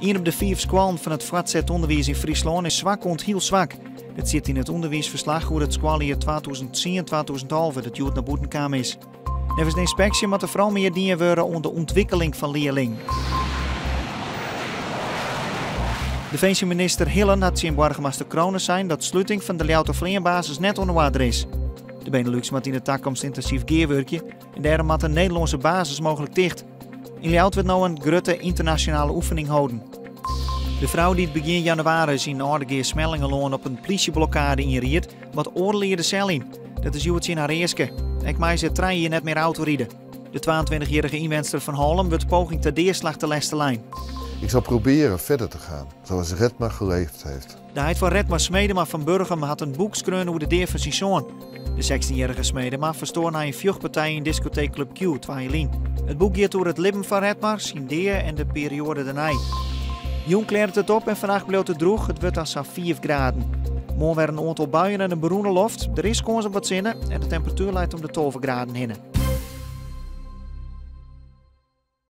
Ien op de fiif skoallen fan it foartset ûnderwiis yn Fryslân is swak oant hiel swak. Dat stiet yn it ûnderwiisferslach oer it skoaljier 2010-2011 dat hjoed nei bûten kaam is. Neffens de ynspeksje moat der foaral mear dien wurde oan de ûntwikkeling fan learlingen. Definsjeminister Hillen hat tsjin boargemaster Crone sein dat sluting fan de Ljouwerter fleanbasis net oan de oarder is. De Benelux moat yn de takomst yntinsyf gearwurkje en dêrom moat de Nederlânske basis mooglik ticht. Yn Ljouwert wurdt no in grutte ynternasjonale oefening holden. De frou dy't begjin jannewaris yn Aldegea Smellingerlân op in plysjeblokkade ynried, moat oardel jier de sel yn. Dat is hjoed tsjin har easke. Ek mei se trije jier net mear autoride. De 22-jierrige ynwenster fan Hallum wurdt poging ta deaslach te lêste lein. Ik zal proberen verder te gaan, zoals Redmar geleefd heeft. De heit fan Redmar Smedema fan Burgum hat in boek skreaun oer de dea fan syn soan. De 16-jierrige Smedema ferstoar nei in fjochtpartij yn diskoteek Club Q twa jier lyn. It boek giet oer it libben fan Redmar, syn dea en de perioade dêrnei. Jûn klearret it op en fannacht bliuwt it drûch, it wurdt dan sa'n 5 graden. Moarn wer in oantal buien en in berûne loft. Der is kâns op wat sinne en de temperatuer leit om de 12 graden hinne.